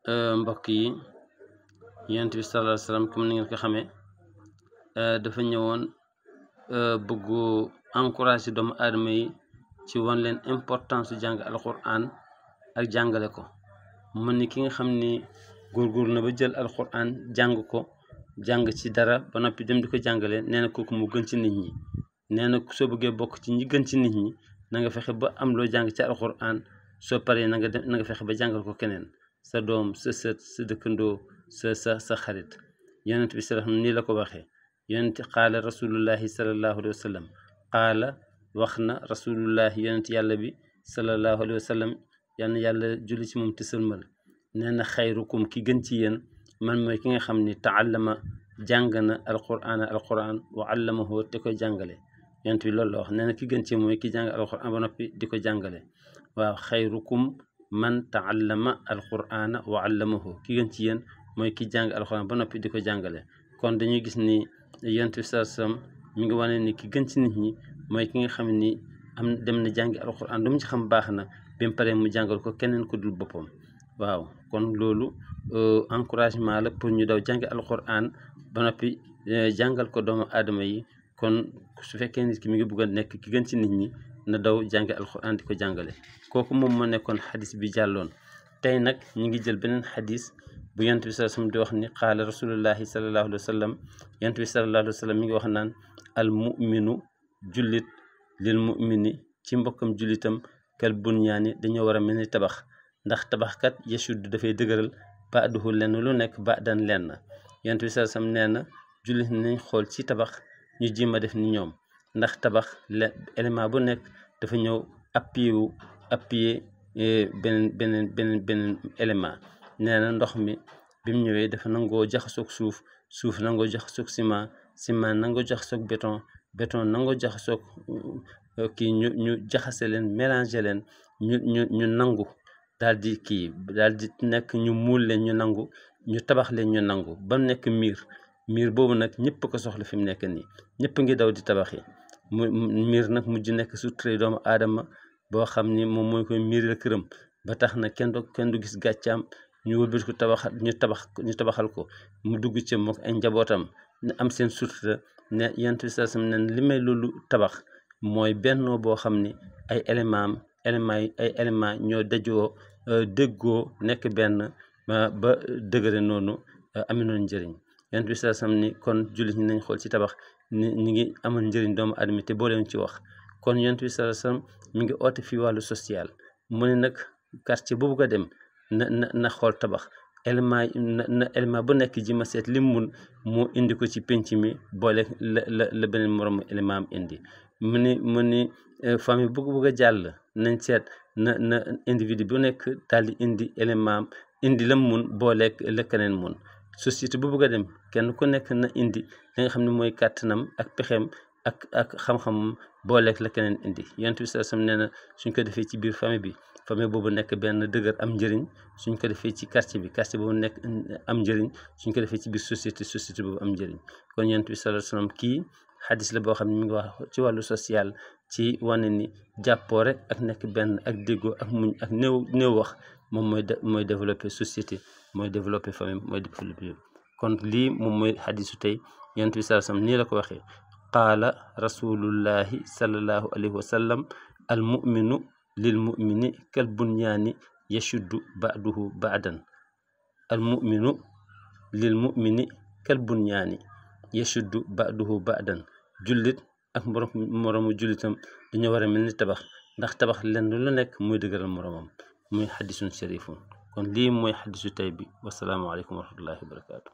mbokk yi yonent bi sallallahu alayhi wa sallam comme ni ngeen ko xamee dafa ñëwoon bëggu encouragé doomu aadama yi ci wan leen importance su jàng alquran ak jàngale ko. mu ni ki nga xam ni góorgóorlu na ba jël alquran jàng ko jàng ci dara ba noppi dem di ko jàngale nee na kooku mu gën ci nit ñi. nee na soo bëggee bokk ci ñi gën ci nit ñi na nga fexe ba am loo jàng ci alquran soo paree na nga fexe ba jàngal ko keneen, sa doom, sa sët, sa dëkkandoo, sa xarit. yonent bi sallallahu nii la ko waxee. yonent qaala rasulullahi sallallahu alayhi wa sallam qaala wax na rasulullahi yonent yàlla bi sallallahu alayhi wa sallam yal na yàlla julli ci moom te sëlmal. nee na xayrukum ki gën ci yéen man mooy ki nga xam ni taallama jàng na alquran wa allamahu te koy jàngale. yonent bi loolu la wax. nee na ki gën ci mooy ki jàng alquran ba noppi di ko jàngale. waaw xayrukum man taallama alqur'ana wa allamahu ki gën ci yéen mooy ki jàng alquran ba noppi di ko jàngale. kon dañuy gis ni yonent bi sallallahu alayhi wasallam mi ngi wane ni ki gën ci nit ñi mooy ki nga xam ni am dem na jàngi alquran lu mu ci xam baax na ba mu paree mu jàngal ko keneen ku dul boppam. waaw kon loolu encouragement la pour ñu daw jàngi alquran ba noppi jàngal ko doomu aadama yi. kon su fekkee nit ki mi ngi bëgg a nekk ki gën ci nit ñi na daw jàngi alquran di ko jàngale. kooku moom moo nekkoon xadis bi jàlloon. tey nag ñu ngi jël beneen xadis bu yonent bi sallallahu alayhi wa sallam di wax ni qaala rasulullahi sallallahu alayhi wa sallam. yonent bi sallallahu alayhi wa sallam mi ngi wax naan al muminu jullit lil mumini ci mbokkam jullitam kal bunyaani dañoo war a mel ni tabax. ndax tabaxkat yashuddu dafay dëgëral ba'duhu lenn lu nekk ba'dan lenn. yonent bi sallallahu alayhi wa sallam nee na jullit nañ xool ci tabax ñu jéem a def ni ñoom. ndax tabax élément bu nekk dafa ñëw appuyer beneen élément. nee na ndox mi bi mu ñëwee dafa nangoo jaxasoog suuf nangoo jaxasoog ciment nangoo jaxasoog béton nangoo jaxasoog kii ñu jaxase leen mélanger leen ñu nangu daal di nekk ñu muul leen ñu nangu ñu tabax leen ñu nangu ba mu nekk miir boobu nag ñëpp ko soxla fi mu nekk nii ñëpp ngi daw di tabax yi. miir nag mujj nekk sutura doomu aadama boo xam ni moom mooy koy miiral këram ba tax na kenn du gis gàccaam. ñu wëlbati ko ñu tabaxal ko mu dugg ci mook ay njabootam ne am seen sutura. ne yonent bi sallallahu alayhi wasallam ne li may loolu tabax mooy bennoo boo xam ni ay élément ñoo déggoo nekk benn ba dëgëre noonu amee noonu njëriñ. yonent bi sallallahu alayhi wasallam ni kon jullit ñi nañ xool ci tabax ni ngi amal njëriñ doomu aadama te booleen ci wax. kon yonent bi sallallahu alayhi wasallam mi ngi oote fii wàllu social. mu ne nag quartier boobu nga dem na xool tabax élément bu nekk ji ma seet li mun moo indi ko ci penc mi boole la beneen moromu élément am indi. mu ni famille bu bëgg a jàll nañ seet na individu bu nekk daal di indi élément am indi la mun booleeg la keneen mun. société bu bëgg a dem kenn ku nekk na indi li nga xam ne mooy kàttanam ak pexeem ak xam-xamam booleeg la keneen indi. yonent bi sallallahu alayhi wasallam nee na suñ ko defee ci biir famille boobu nekk benn dëgër am njëriñ. suñ ko defee ci quartier boobu nekk am njëriñ. suñ ko defee ci biir société boobu am njëriñ. kon yonent bi sallallahu alayhi wasallam kii xadis la boo xam ne mi ngi wax ci wàllu social ci wane ni jàppoo rek ak nekk benn ak déggoo ak muñ ak néew wax moom mooy développer société mooy développer famille mooy développer. kon lii moom mooy xadisu tey. yonent bi sallallahu alayhi wasallam nii la ko waxee. qaala rasulullahi sallallahu alayhi wa sallam al muminu lil mumini kal bunyaani yashuddu ba'duhu ba'dan. al muminu lil mumini kal bunyaani yashuddu ba'duhu ba'dan. jullit ak moromu jullitam dañoo war a mel ni tabax. ndax tabax lenn lu nekk muy dëgëral moromam. muy xadisun sharifun. kon lii mooy xadisu tey bi. wasalaamu aleykum wa rahmatullahi wa barakatuh.